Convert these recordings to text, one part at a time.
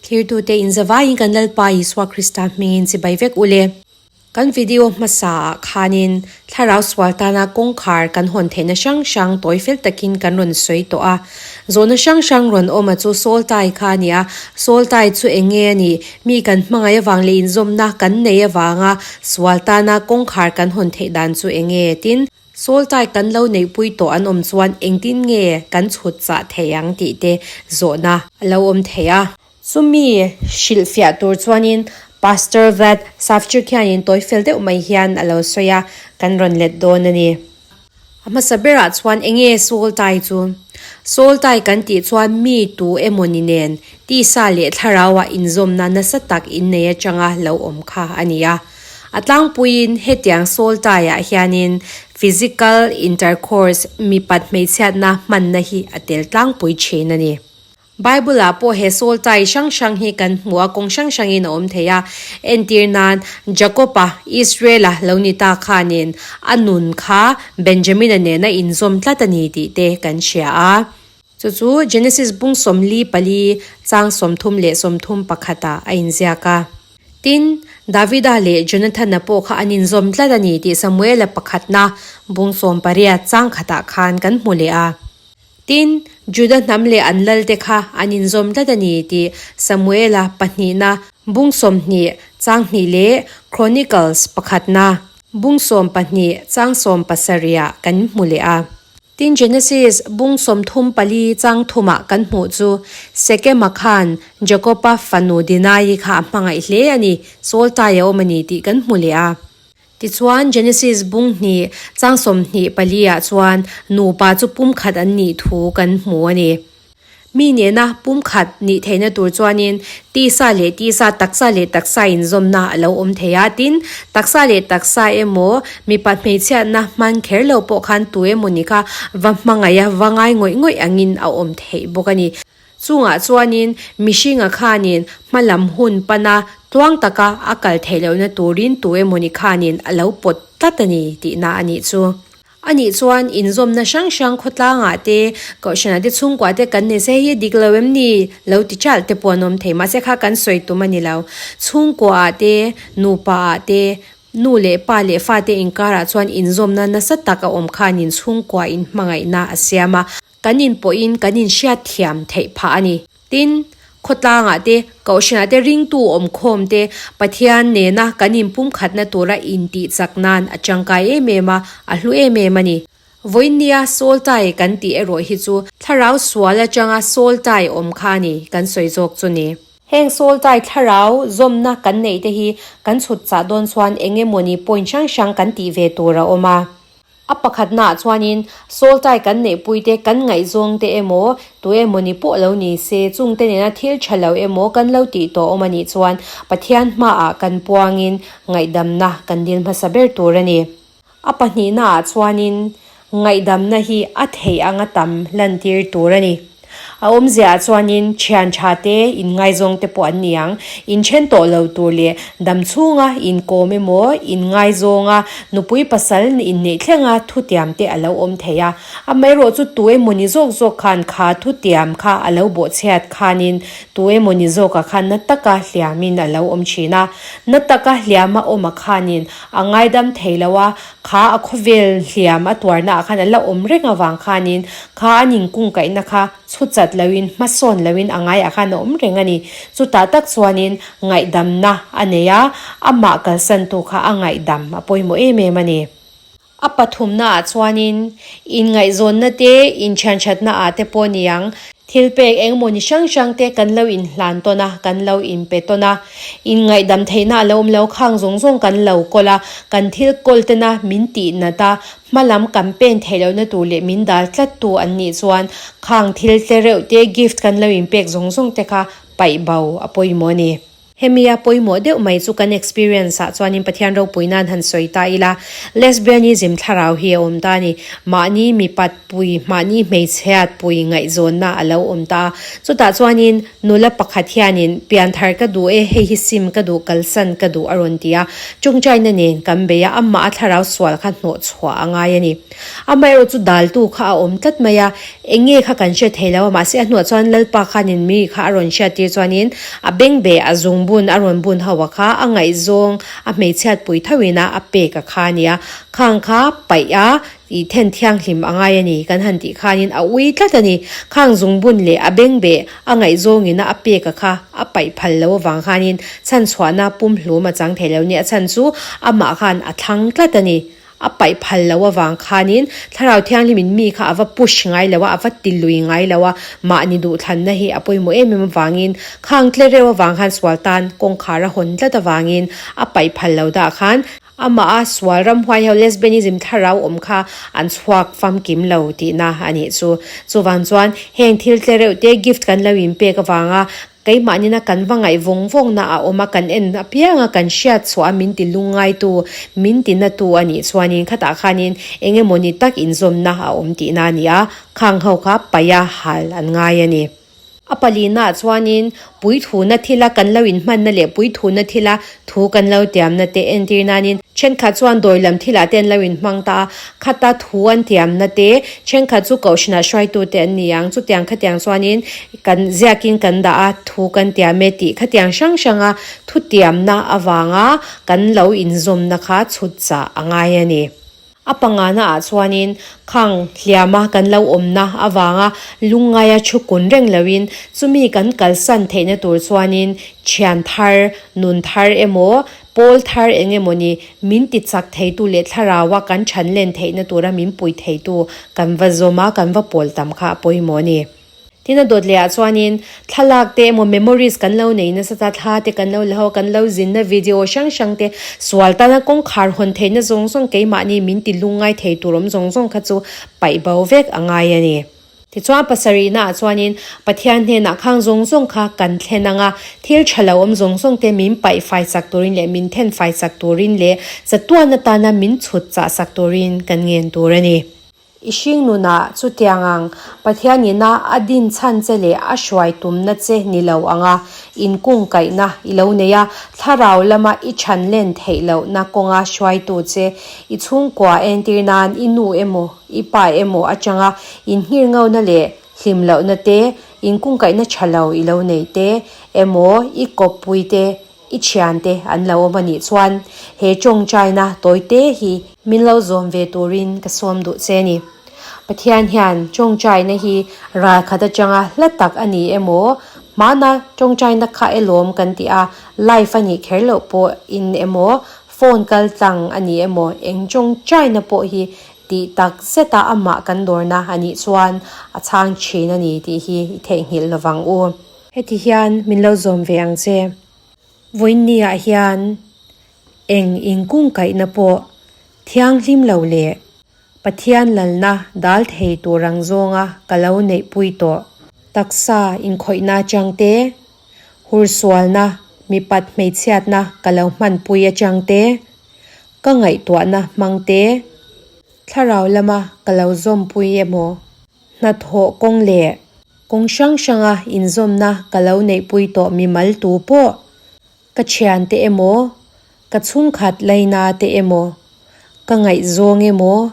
Thirtute inzavaiin kan Lalpa Isua Krista hmingin chibai vek u le. Kan video hmasaah khanin thlarau sual tana kawngkhar kan hawn theihna hrang hrang tawi fel takin kan rawn sawi tawh a. Zawhna hrang hrang rawn awm a chu Soul tie kha a ni a, Soul tie chu eng nge a nih? Mi kan hmangaih avang leh inzawmna kan nei avanga sual tana kawngkhar kan hawn theih dan chu eng nge? Tin, Soul tie kan lo neihpui tawh an awm chuan engtin nge kan chhut chah thei ang tih te zawhna a lo awm thei a. Chumi hrilhfiah tur chuanin Pastor Vlad Savchuk hianin tawi fel deuh mai hian a lo sawi a, kan rawn let dawn a ni. A hmasa berah chuan enge soul tie chu? Soul tie kan tih chuan mi tu emawni nen tisa leh thlarauah inzawmna nasa tak innei atanga lo awm kha a ni a. A tlangpuiin hetiang soul tie-ah hianin physical intercourse, mipat hmeichhiatna hmanna hi a tel tlangpui thin a ni. Bible-ah pawh he soul tie hrang hrang hi kan hmu a, kawng hrang hrangin a awm thei a. Entir nan, Jakob-a, Israel-a lo ni ta khanin a nun kha Benjamin-a nena inzawm tlat a ni tih te kan hria a. Chu chu Genesis bung 44 chang 31 ah a inziak a. Tin, Davida leh Jonathana pawh kha an inzawm tlat a ni tih Samuela pakhatna bung 18 chang khatah khan kan hmu leh a. Tin, Juda hnam leh an lalte kha an inzawm tlat a ni tih Samuela pahnihna bung 20 chang hnih leh Chronicles pakhatna bung 12 chang 17 ah kan hmu leh a. Tin, Genesis bung 34 chang thumah kan hmuh chu Sekema khan Jakoba fanu Dinai kha a hmangaih hle a ni, Saul tai a awm a ni tih kan hmu leh a. Tichuan, Genesis bung hnih chang 24 ah chuan nupa chu pumkhat an nih thu kan hmu a ni. Mi nena pumkhat nih theihna tur chuanin tisa leh tisa, taksa leh taksa inzawmna a lo awm thei a. Tin, taksa leh taksa emaw, mipa hmeichhiatna hman kher lo pawh khan tu emaw ni kha va hmangaih a, va ngai ngawih ngawih angin a awm theih bawk a ni. Chungah chuanin mihringa khanin hma lam hun pana tluang taka a kal theih lohna turin tu emawni khanin a lo pawt tlat a ni tihna a nih chu. A nih chuan inzawmna hrang hrang khawtlangah te, kohhranah te chhungkuah te kan nei se hei hi dik lo em ni? Lo ti chalh te pawh an awm thei. Mahse kha kan sawi tum a ni lo. Chhungkuaah te, nupaah te, nu leh pa leh fate inkarah chuan inzawmna nasa tak a awm khanin chhungkua inhmangaihna a siam a. Kan inpawhin kan inhriat thiam theih phah a ni. Tin, khawtlangah te, kohhranah te ringtu awmkhawm te Pathian nena kan inpumkhatna tura intih chak nan a tangkai em em a, a hlu em em a ni. Vawiinnia soul tie kan tih erawh hi chu thlarau sual atanga soul tie awm kha a ni kan sawi zawk chu ni. Heng soul tie thlarau zawmna kan neih te hi kan chhut chah dawn chuan eng emawni point hrang hrang kan tih ve tur a awm a. A pakhatnaah chuanin soul tie kan neihpuite kan ngaihzawngte emaw, tu emaw ni pawh lo ni se, chungte nena thil tha lo emaw kan lo tih tawh awm a nih chuan Pathian hmaah kan puangin ngaihdamna kan dil hmasa ber tur a ni. A pahnihnaah chuanin ngaihdamna hi a theih anga tam lantir tur a ni. A awmziaah chuanin thian tha te, inngaizawng te pawh an ni ang. Inthen tawh lo tur leh dam chhunga inkawm emaw, inngaizawnga nupui pasal inneih thlenga thutiam te a lo awm thei a. Amaherawh chu tu emaw ni zawk zawk khan kha thutiam kha a lo bawhchhiat khanin tu emaw ni zawkah khan na taka hliamin a lo awm thin a. Na taka hliama awma khanin a ngaidam thei lo a, Kha a khawvel hliam a tuarna ah khan a la awm reng avang khanin kha an inkungkaihna kha chhuchat loin hmasawn loin a ngaiah khan a awm reng a ni. Chutah tak chuanin ngaihdamna a nei a, amah kalsantu kha a ngaihdam a pawimawh em em a ni. A pathumna ah chuanin inngaihzawnna te, inthianthatna ah te pawh ni ang. Thil pek engemaw ni hrang hrang te kan lo inhlan tawn a, kan lo inpe tawn a. Inngaihdam theihna a lo awm lo khang zawng zawng kan lo kawl a, kan thil kawl tena min tih nat a, hma lam kan pen theih lohna tur leh min dal tlat tu an nih chuan khang thil tlereuh te gift kan lo inpek zawng zawng te kha paih bo a pawimawh a ni. Hemi a pawimawh deuh mai chu kan experience ah chuanin Pathian ropui nan han sawi ta ila, lesbianism thlarau hi a awm ta a ni. Mahni mipat pui, mahni hmeichhiat pui ngaihzawnna a lo awm ta a. Chutah chuanin nula pakhat hianin pianthar ka duh e, hei hi sim ka duh, kalsan ka duh a rawn ti a. Tawngtaina nen kan bei a, amah a thlarau sual kha hnawhchhuah a ngai a ni. Amaherawh chu daltu kha a awm tlat mai a, eng nge kha kan hriat thei lo a, mahse a hnuah chuan Lalpa khanin mi kha a rawn hriat tir chuanin a bengbeh a zungbun a rawn bun ho a kha a ngaihzawng a hmeichhiat pui thoin a a pek a kha a nia, khang kha paih a tih then thianghlim a ngai a ni kan han tih khanin a ui tlat a ni, khang zungbun leh a bengbeh a ngaihzawngin a a pek a kha a paih phal lo avang khanin chhanchhuahna pumhlum a chang thei lo a ni, a chhan chu amah khan a thlang tlat a ni. A paih phal loh avang khanin Thlarau Thianghlimin mi kha a va push ngai lo a, a va ti lui ngai lo a, mahni duhthlanna hi a pawimawh em em avangin khang tle reuh avang khan sual tan kawngkhar a hawn tlat avangin a paih phal lo dah khan amah a sual ramhuai ho lesbianism thlarau awm kha an chhuak famkim lo tihna a nih chu. Chuvang chuan heng thil tle reuh te gift kan lo inpek avanga Keimahnin a kan va ngaih vawng vawng na a awm a, kan en apiang a, kan hriat chhuah a min ti lungngai tu, min ti na tu a nih chuanin khatah khanin eng emaw ni tak inzawmna a awm tihna a ni a, khang ho kha paih a hal an ngai a ni. A palina ah chuanin puithuna thila kan lo inhmanna leh puithuna thila thu kan lo tiamna te entir nanin thenkhat chuan dawi lam thilah te an lo inhmang ta a, khata thu an tiamna te thenkhat chu kohhranah hruaitute an ni ang, chutiang khatiang chuanin Kan ziakin kan dah a, thu kan tiam e tih khatiang hrang hranga thu tiamna avanga kan lo inzawmna kha chhut chah a ngai a ni. A pangana ah chuanin khang hliama kan lo awmna avanga lungngaia thu kun reng loin chumi kan kalsan theihna tur chuanin thian thar, nun thar emaw, pawl thar eng emawni min ti chak theitu leh thlaraua kan than len theihna tura min pui theitu kan va zawm a, kan va pawl tam kha a pawimawh a ni. Tin a dawt leh ah chuanin thlalak te emaw memories kan lo nei nasa ta, thla te kan lo la ho, kan lo zinna video hrang hrang te sual tana kawngkhar hawn theihna zawng zawng keimahni min ti lungngai thei tur awm zawng zawng kha chu paih bo vek a ngai a ni. Tichuan pasarihna ah chuanin Pathian hnenah khang zawng zawng kha kan thlen ang a, thil tha lo awm zawng zawng te min paih fai chak turin leh min then fai chak turin leh chatuan atana min chhut chah sak turin kan ngen tur a ni. I hring nunah chutiang ang Pathian ina a din chhan che leh a hruai tumna che ni lo anga inkungkaihna i lo nei a, thlarau lama i chhan len theih lohna kawnga hruaitu che i chhungkua entir nan i nu emaw i pa emaw atanga inhngirngona leh hlim lohna te, inkungkaihna tha lo i lo nei te emaw i kawppui te I thiante an lo awm a nih chuan he tawngtaina tawi te hi min lo zawm ve turin ka sawm duh che a ni. Pathian hian tawngtaina hi ral khat atanga hla tak a ni emaw, hmana tawngtaina kha elawm kan tih a, live a nih kher loh pawh in emaw, phone kal tlang a ni emaw, eng tawngtaina pawh hi tih tak zeta amah kan dawrna a nih chuan a chhang thin a ni tih hi i theihnghilh lovang u. Heti hian min lo zawm ve ang che. Vawiinni ah hian eng inkungkaihna pawh thianghlim lo leh Pathian lalna dal thei tur ang zawnga ka lo neihpui tawh. Taksa inkhawihna atang te, hursualna, mipat hmeichhiatna ka lo hmanpui atang te, ka ngaihtuahna hmang te, thlarau lama ka lo zawmpui emaw, hnathawh kawng leh Kawng hrang hranga inzawmna ka lo neihpui tawh mimal tu pawh, ka thiante emaw, ka chhungkhat laina te emaw, ka ngaihzawng emaw,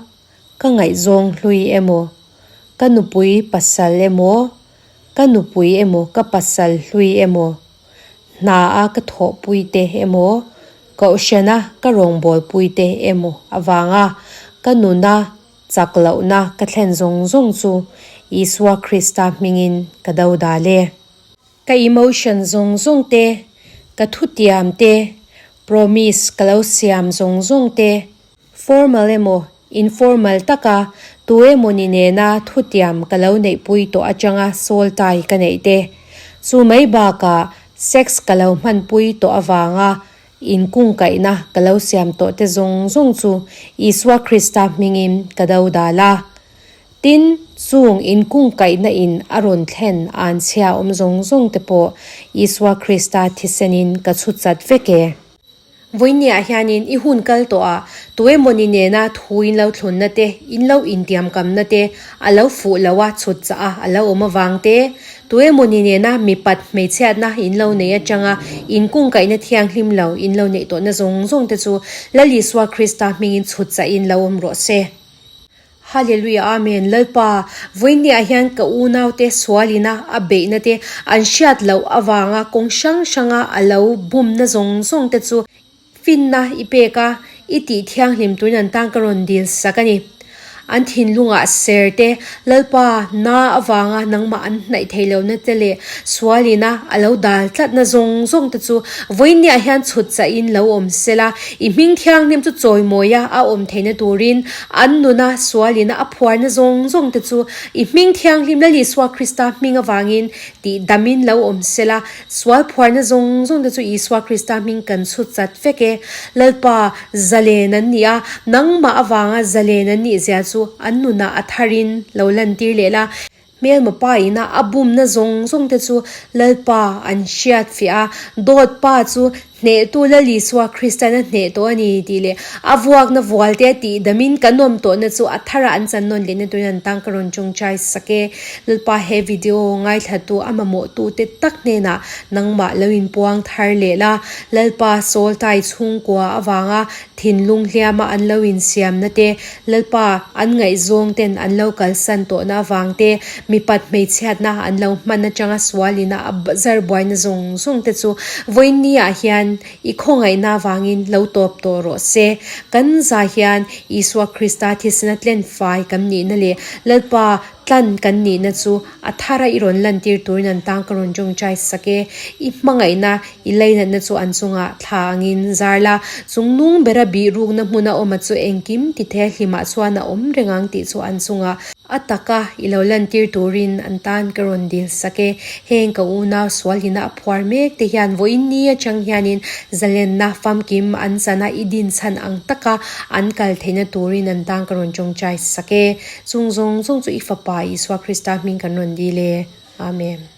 ka ngaihzawng hlui emaw, ka nupui pasal emaw, ka nupui emaw ka pasal hlui emaw, hna a ka thawhpui te emaw, kohhrana ka rawngbawlpui te emaw avanga ka nuna Chak lohna ka thlen zawng zawng chu Isua Krista hmingin ka do dal e. Ka emotion zawng zawng te, ka thutiam te, promise ka lo siam zawng zawng te, formal emaw informal taka tu emawni nena thutiam ka lo neihpui tawh atanga soul tie ka neih te, chu mai bakah sex ka lo hmanpui tawh avanga Inkungkaihna ka lo siam tawh te zawng zawng chu Isua Krista hmingin ka do dal a. Tin, Chung inkungkaihna in a rawn thlen anchhia awm zawng zawng te pawh Isua Krista thisenin ka chhu chat vek e. Vawinia hianin i hun kal tawh a, tuemawni nena thu in lo thlunna te, in lo intiamkamna te a lo fuh lo a, chhut chah a a lo awm avang te, tuemawni nena mipat hmeichhiatna in lo nei atanga inkungkaihna thianghlim lo in lo neih tawhna zawng zawng te chu Lal Isua Krista hmingin chhut chahin lo awm rawh se. Hallelujah Amen Lalpa vawinia hian ka unaute sualina a beihna te an hriat loh avanga kawng hrang hranga a lo bumna zawng zawng te chu finna i pek a, i tih thianghlim turin an tan ka rawn dil sak a ni. An thinlungah ser te Lalpa na avanga nangmah an hnaih thei lohna te leh sualina a lo dal tlatna zawng zawng te chu vawinia hian chhut chahin lo awm sela i hming thianghlim chu chawimawia a awm theihna turin An nuna sualina a phuarna zawng zawng te chu i hming thianghlim Lal Isua Krista hming avangin tih damin lo awm sela, sual phuarna zawng zawng te chu Isua Krista hming kan chhut chat vek e. Lalpa, zalen an ni a, nangmah avanga zalen an nih zia chu an nunah a tharin lo lantir leh la. Hmelma pa ina a bumna zawng zawng te chu Lalpa an hriat fiah a, dawt pa chu hnehtu Lal Isua Kristan a hneh tawh a ni tih leh a vuakna vual te a tih damin kan awm tawhna chu a thara an chan nawn lehna turin an tang ka rawn tawngtai sak e. Lalpa he video ngaithlatu a mamawhtu te tak hnenah nangmah lo inpuang thar leh la, Lalpa Sawltai chhungkua avanga Thinlung hliama an lo insiamna te, Lalpa an ngaihzawng ten an lo kalsan tawhna avang te, mipat hmeichhiatna an lo hman atanga sualina a zar buaina zawng zawng te chu vawiinniah hian i khawngaihna avangin lo tawp tawh rawh se. Kan za hian Isua Krista thisena tlen fai kan nihna leh Lalpa tlan kan nihna chu a thara i rawn lantir turin an tang ka rawn tawngtai sak e. I hmangaihna, i leinatna chu an chungah thla angin zar la, chung nung bera bih rukna hmuna awma chu engkim ti thei a hlimah chuan a awm reng ang tih chu an chungah a taka i lo lantir turin an tan ka rawn dil sak e. Heng ka unau sualhina a phuar mek te hian vawiin ni atang hianin zalenna famkim an chana i din chhan ang taka an kal theihna turin an tan ka rawn tawngtai sak e. Chung zawng zawng chu i Fapa Isua Krista hming kan rawn dil e. Amen.